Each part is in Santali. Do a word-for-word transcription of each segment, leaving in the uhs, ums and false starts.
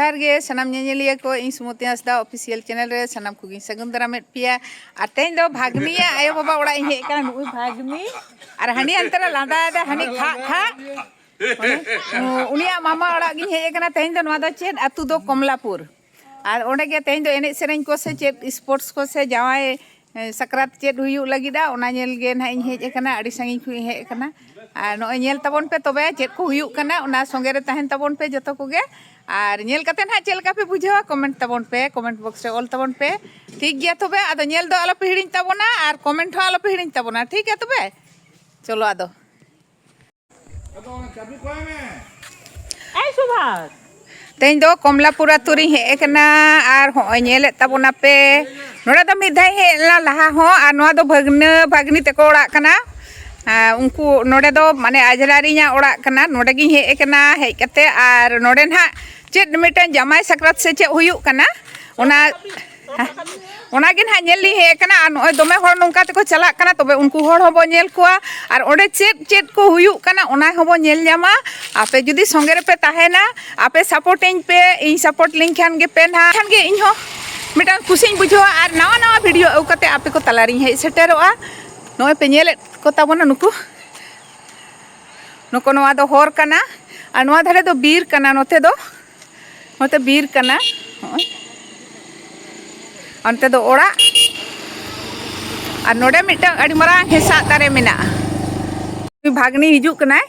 ᱡᱚᱦᱟᱨ ᱜᱮ ᱥᱟᱱᱟᱢ ᱧᱮᱧᱮᱞᱤᱭᱟᱹ ᱠᱚ, ᱤᱧ ᱥᱩᱢᱚᱛᱤ ᱦᱟᱸᱥᱫᱟ ᱚᱯᱷᱤᱥᱤᱭᱟᱞ ᱪᱮᱱᱮᱞ ᱨᱮ ᱥᱟᱱᱟᱢ ᱠᱚᱜᱮᱧ ᱥᱟᱹᱜᱩᱱ ᱫᱟᱨᱟᱢᱮᱫ ᱯᱮᱭᱟ᱾ ᱟᱨ ᱛᱮᱦᱮᱧ ᱫᱚ ᱵᱷᱟᱜᱽᱱᱤᱭᱟᱜ ᱟᱭᱳ ᱵᱟᱵᱟ ᱚᱲᱟᱜ ᱤᱧ ᱦᱮᱡ ᱟᱠᱟᱱᱟ᱾ ᱱᱩᱜᱼᱩᱭ ᱵᱷᱟᱜᱽᱱᱤ ᱟᱨ ᱦᱟᱹᱱᱤ ᱦᱟᱱᱛᱮ ᱨᱮ ᱞᱟᱸᱫᱟᱭᱮᱫᱟ, ᱦᱟᱹᱱᱤ ᱠᱷᱟᱜ ᱠᱷᱟᱜ᱾ ᱩᱱᱤᱭᱟᱜ ᱢᱟᱢᱟ ᱚᱲᱟᱜ ᱜᱤᱧ ᱦᱮᱡ ᱟᱠᱟᱱᱟ᱾ ᱛᱮᱦᱮᱧ ᱫᱚ ᱱᱚᱣᱟ ᱫᱚ ᱪᱮᱫ ᱟᱹᱛᱩ ᱫᱚ? ᱠᱚᱢᱞᱟᱯᱩᱨ᱾ ᱟᱨ ᱚᱸᱰᱮ ᱜᱮ ᱛᱮᱦᱮᱧ ᱫᱚ ᱮᱱᱮᱡ ᱥᱮᱨᱮᱧ ᱠᱚ ᱥᱮ ᱪᱮᱫ ᱥᱯᱳᱨᱴᱥ ᱠᱚ ᱥᱮ ᱡᱟᱶᱟᱭ, ᱮ, ᱥᱟᱠᱨᱟᱛ ᱪᱮᱫ ᱦᱩᱭᱩᱜ ᱞᱟᱹᱜᱤᱫᱟ, ᱚᱱᱟ ᱧᱮᱞ ᱜᱮ ᱱᱟᱦᱟᱜ ᱤᱧ ᱦᱮᱡ ᱟᱠᱟᱱᱟ᱾ ᱟᱹᱰᱤ ᱥᱟᱺᱜᱤᱧ ᱠᱷᱚᱱ ᱤᱧ ᱦᱮᱡ ᱟᱠᱟᱱᱟ᱾ ᱟᱨ ᱱᱚᱜᱼᱚᱭ ᱧᱮᱞ ᱛᱟᱵᱚᱱ ᱯᱮ ᱛᱚᱵᱮ ᱪᱮᱫ ᱠᱚ ᱦᱩᱭᱩᱜ ᱠᱟᱱᱟ, ᱚᱱᱟ ᱥᱚᱸᱜᱮ ᱨᱮ ᱛᱟᱦᱮᱱ ᱛᱟᱵᱚᱱ ᱯᱮ ᱡᱚᱛᱚ ᱠᱚᱜᱮ᱾ ᱟᱨ ᱧᱮᱞ ᱠᱟᱛᱮ ᱱᱟᱦᱟᱜ ᱪᱮᱫ ᱞᱮᱠᱟ ᱯᱮ ᱵᱩᱡᱷᱟᱹᱣᱟ, ᱠᱚᱢᱮᱱᱴ ᱛᱟᱵᱚᱱ ᱯᱮ, ᱠᱚᱢᱮᱱᱴ ᱵᱚᱠᱥ ᱨᱮ ᱚᱞ ᱛᱟᱵᱚᱱ ᱯᱮ᱾ ᱴᱷᱤᱠ ᱜᱮᱭᱟ ᱛᱚᱵᱮ, ᱟᱫᱚ ᱧᱮᱞ ᱫᱚ ᱟᱞᱚ ᱯᱮ ᱦᱤᱲᱤᱧ ᱛᱟᱵᱚᱱᱟ ᱟᱨ ᱠᱚᱢᱮᱱᱴ ᱦᱚᱸ ᱟᱞᱚ ᱯᱮ ᱦᱤᱲᱤᱧ ᱛᱟᱵᱚᱱᱟ᱾ ᱴᱷᱤᱠ ᱜᱮᱭᱟ ᱛᱚᱵᱮ, ᱪᱚᱞᱚ ᱟᱫᱚ᱾ ᱮᱭ ᱥᱩᱵᱷᱟᱥ᱾ ᱛᱮᱦᱮᱧ ᱫᱚ ᱠᱚᱢᱞᱟᱯᱩᱨ ᱟᱹᱛᱩ ᱨᱤᱧ ᱦᱮᱡ ᱟᱠᱟᱱᱟ᱾ ᱟᱨ ᱦᱚᱸᱜᱼᱚᱭ ᱧᱮᱞᱮᱫ ᱛᱟᱵᱚᱱᱟᱯᱮ, ᱱᱚᱰᱮ ᱫᱚ ᱢᱤᱫ ᱫᱷᱟᱣ ᱤᱧ ᱦᱮᱡ ᱞᱮᱱᱟ ᱞᱟᱦᱟ ᱦᱚᱸ, ᱟᱨ ᱱᱚᱣᱟ ᱫᱚ ᱵᱷᱟᱹᱜᱽᱱᱟᱹ ᱵᱷᱟᱹᱜᱽᱱᱤ ᱛᱟᱠᱚ ᱚᱲᱟᱜ ᱠᱟᱱᱟ᱾ ᱟᱨ ᱩᱱᱠᱩ ᱱᱚᱰᱮ ᱫᱚ ᱢᱟᱱᱮ ᱟᱡᱽᱨᱟᱨᱤᱧᱟᱜ ᱚᱲᱟᱜ ᱠᱟᱱᱟ᱾ ᱱᱚᱰᱮ ᱜᱤᱧ ᱦᱮᱡ ᱟᱠᱟᱱᱟ, ᱦᱮᱡ ᱠᱟᱛᱮ ᱟᱨ ᱱᱚᱰᱮ ᱱᱟᱦᱟᱜ ᱪᱮᱫ ᱢᱤᱫᱴᱟᱝ ᱡᱟᱢᱟᱭ ᱥᱟᱠᱨᱟᱛ ᱥᱮ ᱪᱮᱫ ᱦᱩᱭᱩᱜ ᱠᱟᱱᱟ, ᱚᱱᱟ ᱚᱱᱟᱜᱮ ᱱᱟᱦᱟᱜ ᱧᱮᱞ ᱞᱤᱧ ᱦᱮᱡ ᱟᱠᱟᱱᱟ᱾ ᱟᱨ ᱱᱚᱜᱼᱚᱭ ᱫᱚᱢᱮ ᱦᱚᱲ ᱱᱚᱝᱠᱟ ᱛᱮᱠᱚ ᱪᱟᱞᱟᱜ ᱠᱟᱱᱟ, ᱛᱚᱵᱮ ᱩᱱᱠᱩ ᱦᱚᱲ ᱦᱚᱸᱵᱚ ᱧᱮᱞ ᱠᱚᱣᱟ᱾ ᱟᱨ ᱚᱸᱰᱮ ᱪᱮᱫ ᱪᱮᱫ ᱠᱚ ᱦᱩᱭᱩᱜ ᱠᱟᱱᱟ, ᱚᱱᱟ ᱦᱚᱸᱵᱚ ᱧᱮᱞ ᱧᱟᱢᱟ᱾ ᱟᱯᱮ ᱡᱩᱫᱤ ᱥᱚᱸᱜᱮ ᱨᱮᱯᱮ ᱛᱟᱦᱮᱱᱟ, ᱟᱯᱮ ᱥᱟᱯᱳᱨᱴᱤᱧ ᱯᱮ, ᱤᱧ ᱥᱟᱯᱳᱨᱴ ᱞᱤᱧ ᱠᱷᱟᱱ ᱜᱮᱯᱮ ᱱᱟᱦᱟᱜ, ᱠᱷᱟᱱ ᱜᱮ ᱤᱧ ᱦᱚᱸ ᱢᱤᱫᱴᱟᱝ ᱠᱩᱥᱤᱧ ᱵᱩᱡᱷᱟᱹᱣᱟ᱾ ᱟᱨ ᱱᱟᱣᱟ ᱱᱟᱣᱟ ᱵᱷᱤᱰᱤᱭᱳ ᱟᱹᱜᱩ ᱠᱟᱛᱮ ᱟᱯᱮ ᱠᱚ ᱛᱟᱞᱟᱨᱤᱧ ᱦᱮᱡ ᱥᱮᱴᱮᱨᱚᱜᱼᱟ᱾ ᱱᱚᱜᱼᱚᱭ ᱯᱮ ᱧᱮᱞᱮᱫ ᱠᱚ ᱛᱟᱵᱚᱱᱟ ᱱᱩᱠᱩ, ᱱᱩᱠᱩ, ᱱᱚᱣᱟ ᱫᱚ ᱦᱚᱨ ᱠᱟᱱᱟ᱾ ᱟᱨ ᱱᱚᱣᱟ ᱫᱷᱟᱨᱮ ᱫᱚ ᱵᱤᱨ ᱠᱟᱱᱟ, ᱱᱚᱛᱮ ᱫᱚ ᱱᱚᱛᱮ ᱵᱤᱨ ᱠᱟᱱᱟ᱾ ᱦᱚᱸᱜᱼᱚᱭ᱾ ᱚᱱᱛᱮ ᱫᱚ ᱚᱲᱟᱜ᱾ ᱟᱨ ᱱᱚᱰᱮ ᱢᱤᱫᱴᱟᱝ ᱟᱹᱰᱤ ᱢᱟᱨᱟᱝ ᱦᱮᱸᱥᱟᱜ ᱫᱟᱨᱮ ᱢᱮᱱᱟᱜᱼᱟ᱾ ᱱᱩᱭ ᱵᱷᱟᱜᱽᱱᱤ ᱦᱤᱡᱩᱜ ᱠᱟᱱᱟᱭ᱾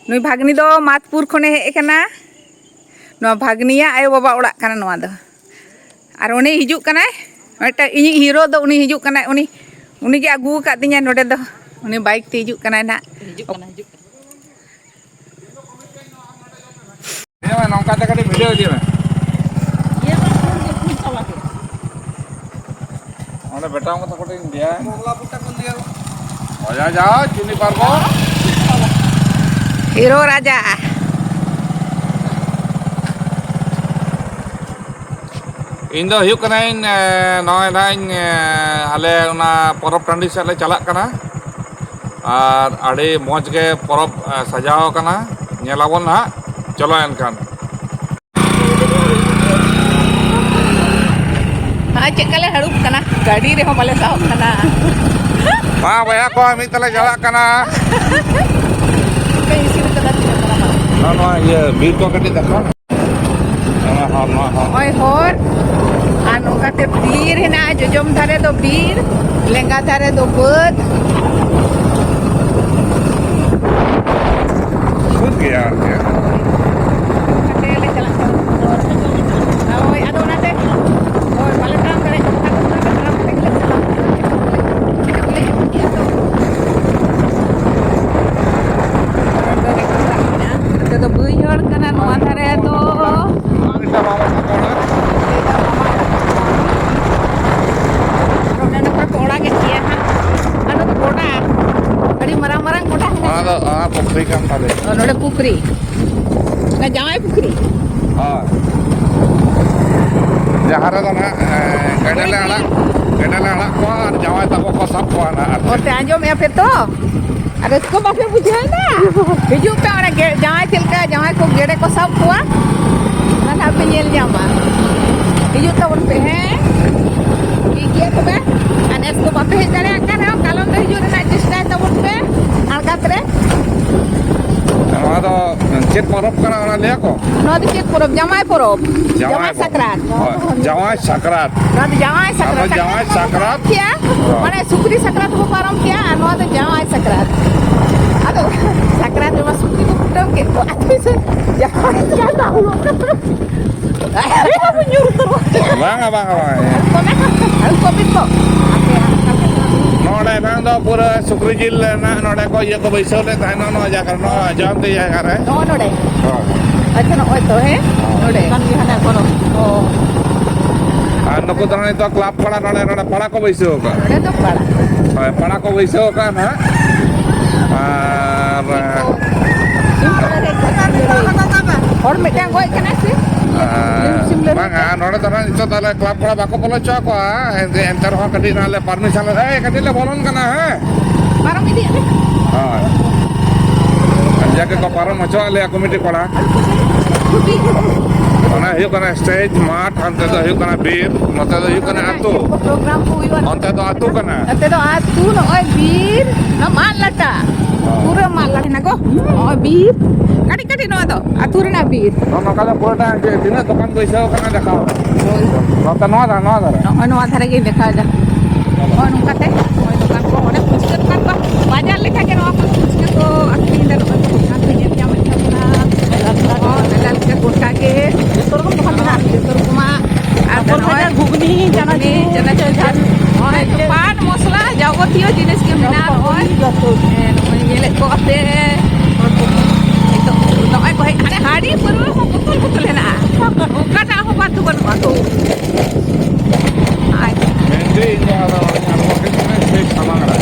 ᱱᱩᱭ ᱵᱷᱟᱜᱽᱱᱤ ᱫᱚ ᱢᱟᱫᱽᱯᱩᱨ ᱠᱷᱚᱱᱮ ᱦᱮᱡ ᱟᱠᱟᱱᱟ᱾ ᱱᱚᱣᱟ ᱵᱷᱟᱜᱽᱱᱤᱭᱟᱜ ᱟᱭᱳ ᱵᱟᱵᱟ ᱚᱲᱟᱜ ᱠᱟᱱᱟ ᱱᱚᱣᱟ ᱫᱚ᱾ ᱟᱨ ᱩᱱᱤ ᱦᱤᱡᱩᱜ ᱠᱟᱱᱟᱭ, ᱢᱤᱫᱴᱟᱝ ᱤᱧᱤᱡ ᱦᱤᱨᱳ ᱫᱚ ᱩᱱᱤ ᱦᱤᱡᱩᱜ ᱠᱟᱱᱟᱭ, ᱩᱱᱤ, ᱩᱱᱤᱜᱮ ᱟᱹᱜᱩ ᱟᱠᱟᱫᱤᱧᱟᱭ ᱱᱚᱰᱮ ᱫᱚ᱾ ᱩᱱᱤ ᱵᱟᱭᱤᱠ ᱛᱮ ᱦᱤᱡᱩᱜ ᱠᱟᱱᱟᱭ ᱱᱟᱦᱟᱜ᱾ ᱦᱤᱡᱩᱜ ᱠᱟᱱᱟ, ᱦᱤᱡᱩᱜ ᱠᱟᱱᱟ᱾ ᱱᱚᱝᱠᱟ ᱛᱮ ᱠᱟᱹᱴᱤᱡ ᱵᱷᱤᱰᱤᱭᱳ ᱤᱫᱤ ᱢᱮ᱾ ᱤᱭᱟᱹ ᱫᱚ ᱯᱷᱩᱞ ᱜᱮ, ᱯᱷᱩᱞ ᱪᱟᱵᱟ ᱜᱮ᱾ ᱚᱸᱰᱮ ᱵᱮᱴᱟ ᱠᱚ ᱛᱟᱠᱚ ᱴᱷᱮᱱ ᱤᱫᱤᱭᱟ᱾ ᱚᱡᱟ ᱡᱟ, ᱪᱤᱱᱤ ᱯᱟᱨᱵᱚᱱ᱾ ᱦᱤᱨᱳ ᱨᱟᱡᱟ᱾ ᱤᱧ ᱫᱚ ᱦᱩᱭᱩᱜ ᱠᱟᱹᱱᱟᱹᱧ, ᱮ, ᱱᱚᱜᱼᱚᱭ ᱱᱟᱦᱟᱜ ᱤᱧ, ᱮ, ᱟᱞᱮ ᱚᱱᱟ ᱯᱚᱨᱚᱵᱽ ᱴᱟᱺᱰᱤ ᱥᱮᱫ ᱞᱮ ᱪᱟᱞᱟᱜ ᱠᱟᱱᱟ᱾ ᱟᱨ ᱟᱹᱰᱤ ᱢᱚᱡᱽ ᱜᱮ ᱯᱚᱨᱚᱵᱽ, ᱮ, ᱥᱟᱡᱟᱣ ᱟᱠᱟᱱᱟ᱾ ᱧᱮᱞᱟᱵᱚᱱ ᱱᱟᱦᱟᱜ, ᱪᱚᱞᱚ ᱮᱱᱠᱷᱟᱱ᱾ ᱪᱮᱫ ᱠᱟᱞᱮ ᱦᱟᱹᱲᱩᱵ ᱠᱟᱱᱟ, ᱜᱟᱹᱰᱤ ᱨᱮᱦᱚᱸ ᱵᱟᱞᱮ ᱥᱟᱦᱚᱵ ᱠᱟᱱᱟ᱾ ᱢᱟ ᱵᱚᱭᱦᱟ ᱠᱚ, ᱢᱤᱫ ᱛᱮᱞᱮ ᱪᱟᱞᱟᱜ ᱠᱟᱱᱟ᱾ ᱯᱮ ᱤᱥᱤᱱ ᱠᱟᱫᱟ ᱛᱤᱱᱟᱹᱜ ᱢᱟᱨᱟᱝ ᱢᱟᱨᱟᱝ? ᱱᱚᱣᱟ, ᱱᱚᱣᱟ ᱤᱭᱟᱹ ᱵᱤᱨ ᱠᱚ ᱠᱟᱹᱴᱤᱡ ᱫᱮᱠᱷᱟᱣ᱾ ᱱᱚᱣᱟ ᱦᱚᱨ, ᱱᱚᱣᱟ ᱦᱚᱨ᱾ ᱱᱚᱜᱼᱚᱭ ᱦᱚᱨ, ᱟᱨ ᱱᱚᱝᱠᱟᱛᱮ ᱵᱤᱨ ᱦᱮᱱᱟᱜᱼᱟ᱾ ᱡᱚᱡᱚᱢ ᱫᱷᱟᱨᱮ ᱫᱚ ᱵᱤᱨ, ᱞᱮᱸᱜᱟ ᱫᱷᱟᱨᱮ ᱫᱚ ᱵᱟᱹᱫᱽ᱾ ᱥᱩᱨ ᱜᱮᱭᱟ ᱟᱨᱠᱤ᱾ ᱚᱱᱟᱛᱮ ᱞᱮ ᱪᱟᱞᱟᱜ ᱠᱟᱱᱟ᱾ ᱦᱳᱭ, ᱟᱫᱚ ᱚᱱᱟᱛᱮ, ᱦᱳᱭ, ᱵᱟᱞᱮ ᱛᱟᱲᱟᱢ ᱫᱟᱲᱮᱭᱟᱜ ᱠᱟᱱᱟ᱾ ᱚᱱᱟ ᱛᱮ ᱛᱟᱲᱟᱢ ᱠᱟᱛᱮ ᱜᱮᱞᱮ ᱪᱟᱞᱟᱜ ᱠᱟᱱᱟ᱾ ᱱᱚᱛᱮ ᱫᱚ ᱵᱟᱹᱭᱦᱟᱹᱲ ᱠᱟᱱᱟ ᱱᱚᱣᱟ ᱫᱷᱟᱨᱮ ᱫᱚ᱾ ᱱᱚᱰᱮ ᱱᱚᱝᱠᱟ ᱠᱚ ᱚᱲᱟᱜᱮᱫ ᱜᱮᱭᱟ ᱦᱟᱸᱜ᱾ ᱟᱫᱚ ᱜᱚᱰᱟ, ᱟᱹᱰᱤ ᱢᱟᱨᱟᱝ ᱢᱟᱨᱟᱝ ᱜᱚᱰᱟ ᱦᱮᱱᱟᱜᱼᱟ᱾ ᱚᱱᱟ ᱫᱚ, ᱚᱱᱟ ᱯᱩᱠᱷᱨᱤ ᱠᱟᱱ ᱛᱟᱞᱮᱭᱟ᱾ ᱚ, ᱱᱚᱰᱮ ᱯᱩᱠᱷᱨᱤ᱾ ᱚᱱᱟ ᱡᱟᱶᱟᱭ ᱯᱩᱠᱷᱨᱤ? ᱦᱳᱭ᱾ ᱡᱟᱦᱟᱸ ᱨᱮᱫᱚ ᱱᱟᱦᱟᱜ, ᱮᱸ, ᱜᱮᱰᱮ ᱞᱮ ᱟᱲᱟᱜ, ᱜᱮᱰᱮ ᱞᱮ ᱟᱲᱟᱜ ᱠᱚᱣᱟ ᱟᱨ ᱡᱟᱶᱟᱭ ᱛᱟᱠᱚ ᱠᱚ ᱥᱟᱵ ᱠᱚᱣᱟ ᱱᱟᱦᱟᱜ ᱟᱨ ᱚᱱᱛᱮ ᱟᱸᱡᱚᱢᱮᱜᱼᱟ ᱯᱮ ᱛᱚ? ᱟᱨ ᱨᱟᱹᱥᱠᱟᱹ ᱵᱟᱯᱮ ᱵᱩᱡᱷᱟᱹᱣ ᱮᱫᱟ? ᱦᱤᱡᱩᱜ ᱯᱮ, ᱚᱱᱟ ᱜᱮ, ᱡᱟᱶᱟᱭ ᱪᱮᱫ ᱞᱮᱠᱟ ᱡᱟᱶᱟᱭ ᱠᱚ ᱜᱮᱰᱮ ᱠᱚ ᱥᱟᱵ ᱠᱚᱣᱟ, ᱚᱱᱟ ᱱᱟᱦᱟᱜ ᱯᱮ ᱧᱮᱞ ᱧᱟᱢᱟ᱾ ᱦᱤᱡᱩᱜ ᱛᱟᱵᱚᱱ ᱯᱮ, ᱦᱮᱸ? ᱴᱷᱤᱠ ᱜᱮᱭᱟ ᱛᱚᱵᱮ᱾ ᱟᱨ ᱱᱮᱥ ᱫᱚ ᱵᱟᱯᱮ ᱦᱮᱡ ᱫᱟᱲᱮᱭᱟᱜ ᱠᱟᱱ ᱨᱮᱦᱚᱸ, ᱠᱟᱞᱚᱢ ᱫᱚ ᱦᱤᱡᱩᱜ ᱨᱮᱱᱟᱜ ᱪᱮᱥᱴᱟᱭ ᱛᱟᱵᱚᱱ ᱯᱮ᱾ ᱟᱬᱜᱟᱛ ᱨᱮ᱾ ᱱᱚᱣᱟ ᱫᱚ ᱪᱮᱫ ᱯᱚᱨᱚᱵᱽ ᱠᱟᱱᱟ, ᱚᱱᱟ ᱞᱟᱹᱭᱟ ᱠᱚ? ᱱᱚᱣᱟ ᱫᱚ ᱪᱮᱫ ᱯᱚᱨᱚᱵᱽ? ᱡᱟᱶᱟᱭ ᱯᱚᱨᱚᱵᱽ᱾ ᱡᱟᱶᱟᱭ ᱡᱟᱶᱟᱭ ᱯᱚᱨᱚᱵᱽ᱾ ᱥᱟᱠᱨᱟᱛ᱾ ᱦᱳᱭ, ᱡᱟᱶᱟᱭ ᱥᱟᱠᱨᱟᱛ᱾ ᱱᱚᱣᱟ ᱫᱚ ᱡᱟᱶᱟᱭ ᱥᱟᱠᱨᱟᱛ᱾ ᱟᱫᱚ ᱡᱟᱶᱟᱭ ᱥᱟᱠᱨᱟᱛ᱾ ᱠᱮᱭᱟ᱾ ᱦᱳᱭ᱾ ᱢᱟᱱᱮ ᱥᱩᱠᱨᱤ ᱥᱟᱠᱨᱟᱛ ᱵᱚ ᱯᱟᱨᱚᱢ ᱠᱮᱭᱟ, ᱟᱨ ᱱᱚᱣᱟ ᱫᱚ ᱡᱟᱶᱟᱭ ᱥᱟᱠᱨᱟᱛ᱾ ᱟᱫᱚ ᱥᱟᱠᱨᱟᱛ ᱨᱮᱢᱟ ᱥᱩᱠᱨᱤ ᱠᱚ ᱠᱩᱴᱟᱹᱢ ᱠᱮᱫ ᱠᱚᱣᱟ᱾ ᱟᱫᱚ ᱡᱟᱶᱟᱭ ᱥᱟᱠᱨᱟᱛ᱾ ᱟᱨᱮ ᱵᱟᱹᱵᱩ, ᱧᱩᱨ ᱩᱛᱟᱹᱨᱚᱜ᱾ ᱵᱟᱝᱟ, ᱵᱟᱝᱟ, ᱵᱟᱝᱟ᱾ ᱟᱹᱨᱩᱵ ᱠᱚᱜ ᱢᱮ, ᱟᱹᱨᱩᱵ ᱠᱚᱜ ᱢᱮ ᱛᱚ᱾ ᱦᱟᱯᱮ, ᱦᱟᱯᱮ᱾ ᱱᱚᱰᱮ ᱮᱱᱟᱝ ᱫᱚ ᱯᱩᱨᱟᱹ ᱥᱩᱠᱨᱤ ᱡᱤᱞ ᱨᱮᱱᱟᱜ ᱱᱚᱰᱮ ᱠᱚ ᱤᱭᱟᱹ ᱠᱚ ᱵᱟᱹᱭᱥᱟᱹᱣ ᱞᱮᱫ ᱛᱟᱦᱮᱸᱫ, ᱱᱚᱜᱼᱚ ᱱᱚᱣᱟ ᱡᱟᱭᱜᱟ ᱨᱮ, ᱱᱚᱜᱼᱚ ᱡᱚᱭᱚᱱᱛᱤ ᱡᱟᱭᱜᱟ ᱨᱮ᱾ ᱱᱚᱜᱼᱚ ᱱᱚᱰᱮ? ᱦᱳᱭ᱾ ᱟᱪᱪᱷᱟ, ᱱᱚᱜᱼᱚᱭ ᱛᱚ, ᱦᱮᱸ? ᱱᱚᱰᱮ᱾ ᱠᱟᱱ ᱜᱮ ᱦᱟᱱᱟ ᱠᱚᱱᱚ᱾ ᱚ᱾ ᱟᱨ ᱱᱩᱠᱩ ᱫᱚ ᱱᱤᱛᱚᱜ ᱠᱞᱟᱵᱽ ᱯᱟᱲᱟ, ᱱᱚᱰᱮ, ᱱᱚᱰᱮ ᱯᱟᱲᱟ ᱠᱚ ᱵᱟᱹᱭᱥᱟᱹᱣ ᱟᱠᱟᱫ᱾ ᱱᱚᱰᱮ ᱫᱚ ᱯᱟᱲᱟ᱾ ᱦᱳᱭ, ᱯᱟᱲᱟ ᱠᱚ ᱵᱟᱹᱭᱥᱟᱹᱣ ᱟᱠᱟᱫ ᱱᱟᱦᱟᱜ᱾ ᱟᱨ, ᱥᱤᱢ ᱯᱟᱲᱟ ᱨᱮ ᱦᱚᱲ ᱢᱤᱫᱴᱟᱝ ᱜᱚᱡ ᱠᱟᱱᱟᱭ ᱥᱮ? ᱟᱨ ᱥᱤᱢ ᱞᱟᱹᱲᱦᱟᱹᱭ ᱵᱟᱝᱟ, ᱛᱮ? ᱱᱚᱰᱮ ᱫᱚ ᱱᱟᱦᱟᱜ ᱱᱤᱛᱚᱜ ᱫᱚ ᱟᱞᱮ ᱠᱞᱟᱵᱽ ᱯᱟᱲᱟ ᱵᱟᱠᱚ ᱵᱚᱞᱚ ᱦᱚᱪᱚ ᱟᱠᱚᱣᱟ᱾ ᱮᱱᱛᱮ, ᱮᱱᱛᱮ ᱨᱮᱦᱚᱸ ᱠᱟᱹᱴᱤᱡ ᱱᱟᱦᱟᱜ ᱞᱮ ᱯᱟᱨᱢᱤᱥᱚᱱ ᱞᱮ, ᱮᱭ, ᱠᱟᱹᱴᱤᱡ ᱞᱮ ᱵᱚᱞᱚᱱ ᱠᱟᱱᱟ, ᱦᱮᱸ? ᱯᱟᱨᱚᱢ ᱤᱫᱤᱜ ᱢᱮ᱾ ᱦᱳᱭ᱾ ᱟᱨ ᱡᱟᱜᱮ ᱠᱚ ᱯᱟᱨᱚᱢ ᱦᱚᱪᱚᱣᱟᱜ ᱞᱮᱭᱟ ᱠᱚᱢᱤᱴᱤ ᱠᱚᱲᱟ᱾ ᱚᱱᱟ ᱦᱩᱭᱩᱜ ᱠᱟᱱᱟ ᱥᱴᱮᱡᱽ ᱢᱟᱴᱷ, ᱦᱟᱱᱛᱮ ᱫᱚ ᱦᱩᱭᱩᱜ ᱠᱟᱱᱟ ᱵᱤᱨ, ᱱᱚᱛᱮ ᱫᱚ ᱦᱩᱭᱩᱜ ᱠᱟᱱᱟ ᱟᱹᱛᱩ᱾ ᱯᱨᱳᱜᱨᱟᱢ ᱠᱚ ᱦᱩᱭᱩᱜᱼᱟ᱾ ᱚᱱᱛᱮ ᱫᱚ ᱟᱹᱛᱩ ᱠᱟᱱᱟ᱾ ᱱᱚᱛᱮ ᱫᱚ ᱟᱹᱛᱩ, ᱱᱚᱜᱼᱚᱭ ᱵᱤᱨ, ᱱᱚᱣᱟ ᱢᱟᱫ ᱞᱟᱴᱟ, ᱯᱩᱨᱟᱹ ᱢᱟᱫ ᱞᱟᱴᱟ ᱦᱮᱱᱟᱜ ᱠᱚ᱾ ᱱᱚᱜᱼᱚᱭ ᱵᱤᱨ, ᱠᱟᱹᱴᱤᱡ ᱠᱟᱹᱴᱤᱡ ᱱᱚᱣᱟ ᱫᱚ ᱟᱹᱛᱩ ᱨᱮᱱᱟᱜ ᱵᱤᱨ᱾ ᱱᱚᱜᱼᱚ ᱱᱚᱝᱠᱟ ᱫᱚ ᱯᱩᱨᱟᱹᱴᱟ ᱡᱮ ᱛᱤᱱᱟᱹᱜ ᱫᱚᱠᱟᱱ ᱵᱟᱹᱭᱥᱟᱹᱣ ᱠᱟᱱᱟ ᱫᱮᱠᱷᱟᱣ᱾ ᱦᱳᱭ᱾ ᱱᱚᱛᱮ ᱱᱚᱣᱟ ᱫᱷᱟᱨᱮ, ᱱᱚᱣᱟ ᱫᱷᱟᱨᱮ᱾ ᱱᱚᱜᱼᱚᱭ ᱱᱚᱣᱟ ᱫᱷᱟᱨᱮ ᱜᱤᱧ ᱫᱮᱠᱷᱟᱣᱮᱫᱟ᱾ ᱱᱚᱜᱼᱚᱭ ᱱᱚᱝᱠᱟᱛᱮ, ᱱᱚᱜᱼᱚᱭ ᱫᱚᱠᱟᱱ ᱠᱚ, ᱚᱸᱰᱮ ᱯᱷᱩᱪᱠᱟᱹ ᱫᱚᱠᱟᱱ ᱠᱚ, ᱵᱟᱡᱟᱨ ᱞᱮᱠᱟ ᱜᱮ ᱱᱚᱣᱟ ᱠᱚ ᱯᱷᱩᱪᱠᱟᱹ ᱠᱚ ᱟᱹᱠᱷᱨᱤᱧ ᱮᱫᱟ᱾ ᱱᱚᱜᱼᱚᱭ ᱯᱷᱩᱪᱠᱟᱹ ᱠᱚ ᱧᱮᱞ ᱧᱟᱢᱮᱫ ᱛᱟᱵᱚᱱᱟ᱾ ᱦᱚᱸ, ᱢᱮᱞᱟ ᱞᱮᱠᱟ ᱜᱚᱴᱟ ᱜᱮ᱾ ᱡᱚᱛᱚ ᱨᱚᱠᱚᱢ ᱫᱚᱠᱟᱱ ᱢᱮᱱᱟᱜᱼᱟ᱾ ᱡᱚᱛᱚ ᱨᱚᱠᱚᱢᱟᱜ᱾ ᱟᱨ ᱯᱟᱯᱚᱲ ᱱᱚᱜᱼᱚᱭ ᱵᱷᱟᱡᱟ, ᱜᱷᱩᱜᱽᱱᱤ, ᱪᱟᱱᱟᱪᱩᱨ᱾ ᱜᱷᱩᱜᱽᱱᱤ, ᱪᱟᱱᱟᱪᱩᱨ, ᱡᱟᱦᱟᱸ ᱱᱚᱜᱼᱚᱭ ᱯᱟᱱ ᱢᱚᱥᱞᱟ ᱡᱟᱵᱚᱛᱤᱭᱚ ᱡᱤᱱᱤᱥ ᱜᱮ ᱢᱮᱱᱟᱜᱼᱟ᱾ ᱡᱚᱛᱚ, ᱱᱚᱜᱼᱚᱭ ᱡᱚᱛᱚ᱾ ᱦᱮᱸ, ᱱᱚᱜᱼᱚᱭ ᱧᱮᱞᱮᱫ ᱠᱚᱣᱟ ᱯᱮ ᱦᱚᱲ ᱠᱚ᱾ ᱱᱤᱛᱚᱜ ᱱᱚᱜᱼᱚᱭ ᱠᱚ ᱦᱮᱡ, ᱦᱟᱱᱮ ᱦᱟᱺᱰᱤ ᱯᱟᱹᱨᱣᱟᱹ ᱦᱚᱸ ᱵᱳᱛᱚᱞ ᱵᱳᱛᱚᱞ ᱦᱮᱱᱟᱜᱼᱟ᱾ ᱚᱠᱟᱴᱟᱜ ᱦᱚᱸ ᱵᱟᱫ ᱫᱚ ᱵᱟᱹᱱᱩᱜᱼᱟ ᱛᱚ᱾ ᱟᱪᱪᱷᱟ᱾ ᱢᱮᱱᱫᱟᱹᱧ ᱤᱧ ᱫᱚ ᱟᱫᱚ ᱚᱱᱮ ᱟᱨ ᱵᱟᱠᱷᱟᱡ ᱫᱚ ᱥᱮᱭ ᱥᱟᱢᱟᱝ ᱨᱮ᱾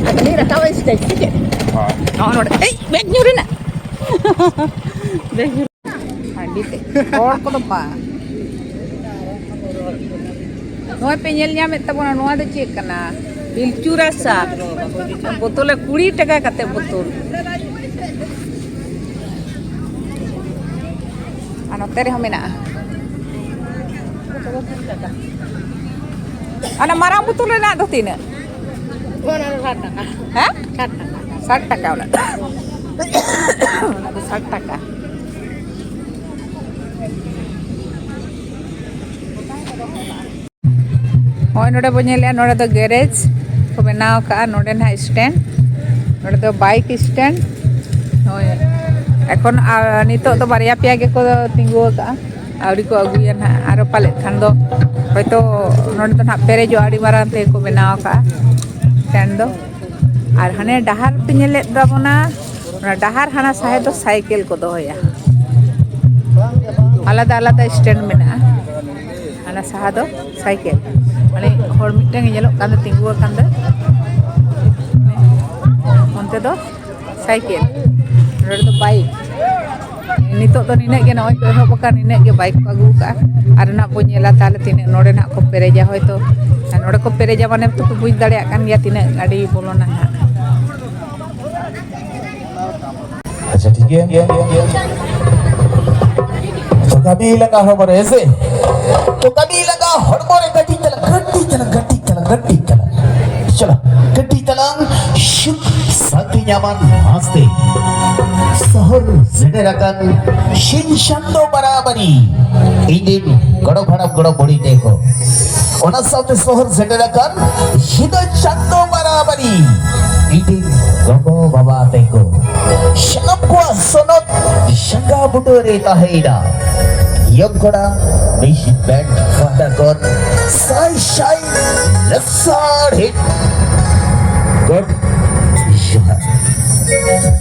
ᱟᱫᱚ ᱞᱤᱧ ᱨᱟᱠᱟᱵᱟ ᱥᱴᱮᱡᱽ ᱥᱮ ᱪᱮᱫ? ᱦᱳᱭ᱾ ᱱᱚᱜᱼᱚ ᱱᱚᱰᱮ᱾ ᱮᱭ, ᱵᱮᱜᱽ ᱧᱩᱨ ᱮᱱᱟ᱾ ᱵᱮᱜᱽ ᱧᱩᱨ᱾ ᱦᱟᱺᱰᱤ ᱛᱮ᱾ ᱦᱚᱲ ᱠᱚᱫᱚ ᱵᱟᱝ᱾ ᱱᱚᱜᱼᱚᱭ ᱯᱮ ᱧᱮᱞ ᱧᱟᱢᱮᱫ ᱛᱟᱵᱚᱱᱟ, ᱱᱚᱣᱟ ᱫᱚ ᱪᱮᱫ ᱠᱟᱱᱟ? ᱯᱤᱞᱪᱩ ᱨᱟᱥᱟ᱾ ᱵᱳᱛᱚᱞ ᱨᱮ ᱠᱩᱲᱤ ᱴᱟᱠᱟ ᱠᱟᱛᱮ ᱵᱳᱛᱚᱞ᱾ ᱟᱨ ᱱᱚᱛᱮ ᱨᱮᱦᱚᱸ ᱢᱮᱱᱟᱜᱼᱟ᱾ ᱚᱱᱟ ᱢᱟᱨᱟᱝ ᱵᱳᱛᱚᱞ ᱨᱮᱱᱟᱜ ᱫᱚ ᱛᱤᱱᱟᱹᱜ? ᱚᱱᱟ ᱫᱚ ᱥᱟᱴ ᱴᱟᱠᱟ᱾ ᱦᱮᱸ? ᱥᱟᱴ ᱴᱟᱠᱟ᱾ ᱥᱟᱴ ᱴᱟᱠᱟ ᱚᱱᱟ᱾ ᱚᱱᱟ ᱫᱚ ᱥᱟᱴ ᱴᱟᱠᱟ᱾ ᱦᱳᱭ, ᱱᱚᱰᱮ ᱵᱚᱱ ᱧᱮᱞᱮᱜᱼᱟ, ᱱᱚᱰᱮ ᱫᱚ ᱜᱮᱨᱮᱡᱽ ᱠᱚ ᱵᱮᱱᱟᱣ ᱟᱠᱟᱫᱼᱟ᱾ ᱱᱚᱰᱮ ᱱᱟᱦᱟᱜ ᱥᱴᱮᱱᱰ, ᱱᱚᱰᱮ ᱫᱚ ᱵᱟᱭᱤᱠ ᱥᱴᱮᱱᱰ᱾ ᱦᱳᱭ, ᱮᱠᱷᱚᱱ, ᱟᱨ ᱱᱤᱛᱚᱜ ᱫᱚ ᱵᱟᱨᱭᱟ ᱯᱮᱭᱟ ᱜᱮᱠᱚ ᱛᱤᱸᱜᱩ ᱟᱠᱟᱫᱼᱟ, ᱟᱹᱣᱨᱤ ᱠᱚ ᱟᱹᱜᱩᱭᱟ ᱱᱟᱦᱟᱜ᱾ ᱟᱨᱚ ᱯᱟᱞᱮᱫ ᱠᱷᱟᱱ ᱫᱚ ᱦᱚᱭᱛᱳ ᱱᱚᱰᱮ ᱫᱚ ᱱᱟᱦᱟᱜ ᱯᱮᱨᱮᱡᱚᱜᱼᱟ, ᱟᱹᱰᱤ ᱢᱟᱨᱟᱝ ᱛᱮᱠᱚ ᱵᱮᱱᱟᱣ ᱟᱠᱟᱫᱼᱟ ᱥᱴᱮᱱᱰ ᱫᱚ᱾ ᱟᱨ ᱦᱟᱱᱮ ᱰᱟᱦᱟᱨ ᱯᱮ ᱧᱮᱞᱮᱫ ᱛᱟᱵᱚᱱᱟ, ᱚᱱᱟ ᱰᱟᱦᱟᱨ ᱦᱟᱱᱟ ᱥᱟᱦᱮ ᱫᱚ ᱥᱟᱭᱠᱮᱞ ᱠᱚ ᱫᱚᱦᱚᱭᱟ, ᱟᱞᱟᱫᱟ ᱟᱞᱟᱫᱟ ᱥᱴᱮᱱᱰ ᱢᱮᱱᱟᱜᱼᱟ᱾ ᱦᱟᱱᱟ ᱥᱟᱦᱟ ᱫᱚ ᱥᱟᱭᱠᱮᱞ, ᱢᱟᱱᱮ ᱦᱚᱲ ᱢᱤᱫᱴᱟᱝ ᱮ ᱧᱮᱞᱚᱜ ᱠᱟᱱ ᱫᱚ ᱛᱤᱸᱜᱩ ᱟᱠᱟᱱ ᱫᱚ, ᱚᱱᱛᱮ ᱫᱚ ᱥᱟᱭᱠᱮᱞ, ᱱᱚᱰᱮ ᱫᱚ ᱵᱟᱭᱤᱠ᱾ ᱱᱤᱛᱚᱜ ᱫᱚ ᱱᱤᱱᱟᱹᱜ ᱜᱮ, ᱱᱚᱜᱼᱚᱭ ᱠᱚ ᱮᱦᱚᱵ ᱟᱠᱟᱱ, ᱱᱤᱱᱟᱹᱜ ᱜᱮ ᱵᱟᱭᱤᱠ ᱠᱚ ᱟᱹᱜᱩ ᱟᱠᱟᱫᱼᱟ᱾ ᱟᱨ ᱱᱟᱜ ᱵᱚᱱ ᱧᱮᱞᱟ ᱛᱟᱦᱚᱞᱮ ᱛᱤᱱᱟᱹᱜ ᱱᱚᱰᱮ ᱱᱟᱜ ᱠᱚ ᱯᱮᱨᱮᱡᱟ᱾ ᱦᱚᱭᱛᱳ ᱱᱚᱰᱮ ᱠᱚ ᱯᱮᱨᱮᱡᱟ ᱢᱟᱱᱮ ᱛᱚ ᱠᱚ ᱵᱩᱡᱽ ᱫᱟᱲᱮᱭᱟᱜ ᱠᱟᱱ ᱜᱮᱭᱟ ᱛᱤᱱᱟᱹᱜ ᱜᱟᱹᱰᱤ ᱵᱚᱞᱚᱱᱟ ᱱᱟᱜ᱾ ᱟᱪᱪᱷᱟ, ᱴᱷᱤᱠ ᱜᱮᱭᱟ᱾ ᱛᱚ ᱠᱟᱹᱢᱤ ᱞᱟᱸᱜᱟ ᱦᱚᱲᱢᱚ ᱨᱮ ᱦᱮᱸᱥᱮ? ᱛᱚ ᱠᱟᱹᱢᱤ ᱞᱟᱸᱜᱟ ᱦᱚᱲᱢᱚ ᱨᱮ ᱠᱟᱹᱴᱤᱡ ᱛᱟᱞᱟᱝ, ᱠᱟᱹᱴᱤᱡ ᱛᱟᱞᱟᱝ, ᱠᱟᱹᱴᱤᱡ ᱛᱟᱞᱟᱝ, ᱠᱟᱹᱴᱤᱡ ᱛᱟᱞᱟᱝ᱾ ᱪᱚᱞᱚ, ᱠᱟᱹᱴᱤᱡ ᱛᱟᱞᱟᱝ ᱥᱩᱠ ᱥᱟᱱᱛᱤ ᱧᱟᱢᱟᱱ ᱦᱟᱸᱥᱛᱮ᱾ ᱥᱚᱦᱚᱨ ᱥᱮᱴᱮᱨ ᱟᱠᱟᱱ ᱥᱤᱧ ᱪᱟᱸᱫᱚ ᱵᱟᱨᱟᱵᱟᱨᱤ᱾ ᱤᱧ ᱨᱤᱱ ᱜᱚᱲᱚᱢ ᱦᱟᱲᱟᱢ ᱜᱚᱲᱚᱢ ᱵᱩᱲᱦᱤ ᱛᱮᱠᱚ᱾ ᱚᱱᱟ ᱥᱟᱶᱛᱮ ᱥᱚᱦᱚᱨ ᱥᱮᱴᱮᱨ ᱟᱠᱟᱱ ᱥᱤᱫᱟᱹ ᱪᱟᱸᱫᱚ ᱵᱟᱨᱟᱵᱟᱨᱤ᱾ ᱤᱧ ᱨᱤᱱ ᱜᱚᱜᱚ ᱵᱟᱵᱟ ᱛᱮᱠᱚ᱾ ᱥᱟᱱᱟᱢ ᱠᱚᱣᱟᱜ ᱥᱚᱱᱚᱛ ᱡᱟᱸᱜᱟ ᱵᱩᱴᱟᱹ ᱨᱮ ᱛᱟᱦᱮᱸᱭᱮᱱᱟ᱾ ᱭᱚᱢ ᱠᱚᱲᱟ ᱢᱤᱥ ᱵᱮᱱᱰ ᱯᱟᱦᱴᱟ ᱠᱷᱚᱱ ᱥᱟᱭ ᱥᱟᱭ ᱞᱮᱥᱟᱲᱦᱮᱫ ᱜᱚᱰ ᱡᱚᱦᱟᱨ᱾